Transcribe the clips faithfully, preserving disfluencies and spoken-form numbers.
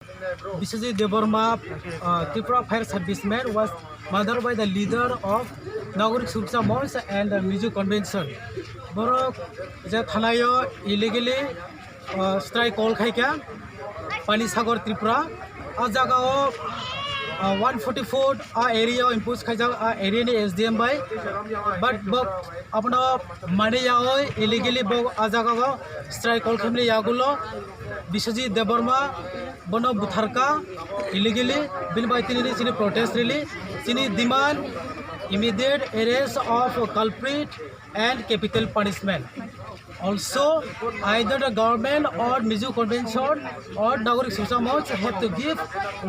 Biswajit Debbarma, uh, Tripura fire serviceman, was murdered by the leader of Nagorik Suraksha Manch and the Mizo Convention. Borok je thanayo illegally, uh, strike call khaikha Panisagar Tripura. A jagao, uh, one forty-four a area o impose khaijak a area ni S D M bai. But bo abono mane yaoi illegally bo a jagao strike call khamli yagulo Biswajit Debbarma bono butharka illegally, bini bai tini chini protest rally, chini demand immediate arrest of culprit and capital punishment. Also, either the government or Mizo Convention or Nagorik Suraksha Manch have to give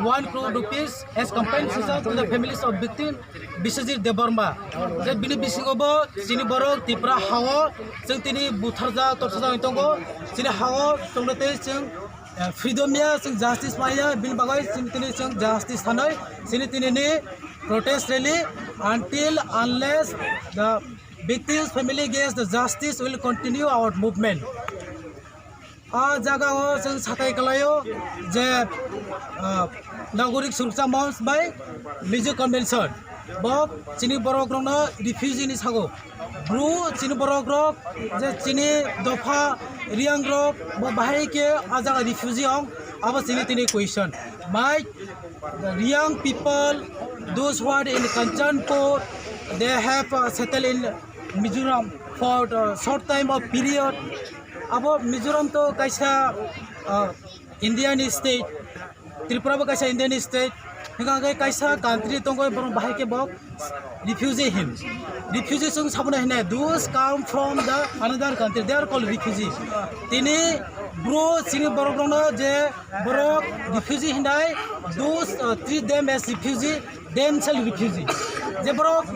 one crore rupees as compensation to the families of victim Biswajit Debbarma. Je bini bisingo bo chini borok Tripura hao chwng tini butharjak torsajak wng tongo, chini hao chwngno tei chwng, eh, freedom ya, chwng justice maya, bini bagwi chwng tini chwng justice sanai chini tini ni protest rally until unless the victims family gets the justice will continue our movement. A jagao chwng satai kalaio je, ah, Nagorik Suraksha Manch bai Mizo Convention bo chini borok rokno refugee ni sago. Bru chini borok rok je chini dopha Riang rok bo bahai ke a jaga refugee ong abo chini tini question. Mai The Riang people, those who are in Kanchanpur, they have, uh, settled in Mizoram for a short time of period. Abo Mizoram to kaisa, uh, Indian state, Tripura bo kaisa Indian state. Hingkha khe kaisa country tongo borok bahai khe bo refugee hin. Refugee chwng saboni hinai, those come from the another country, they are called refugee. Tini bro chini borok rokno je borok refugee hinai, those, uh, treat them as refugee, themselves refugee. Je borok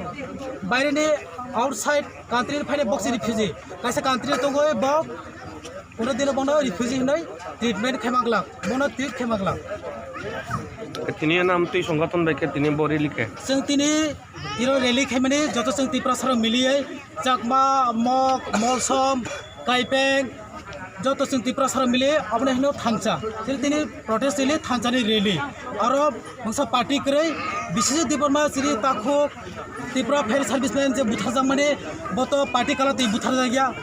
baireni outside country ni phainai bokse refugee. Kaisa country tongo bok, kono dino bono refugee hinai treatment khe maglak, bono treat khe maglak. Tini nam twi songaton bai khe tini bo rally khe. Chwng tini iro rally khaimani joto chwng Tiprasa rok miliye Chakma, Mok, Molsom, Kaipeng, joto chwng Tiprasa rok miliye abono hino thansa. Tini, tini protest rally thansani rally. Aro mungsa party kwrwi Biswajit Debbarma chini takhuk Tripura Fire Serviceman je butharjakmani boto party kala twi butharjakya.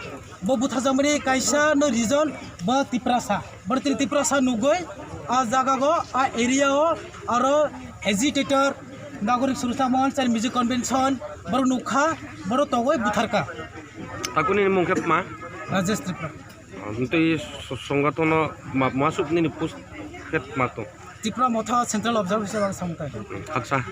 Bo butharjakmani kaisa no reason bo Tiprasa. Borok tini Tiprasa nugwi a jaga go, a area o aro agitator, Nagorik Suraksha Manch and Mizo Convention borok nukha, borok togwi butharka. Takuni mung khe ma? Rajesh Tripura. Tei songaton no ma, masuk nini post khe ma to? Tripura Motha Central Observer hisabe ang samung kha. Haksa.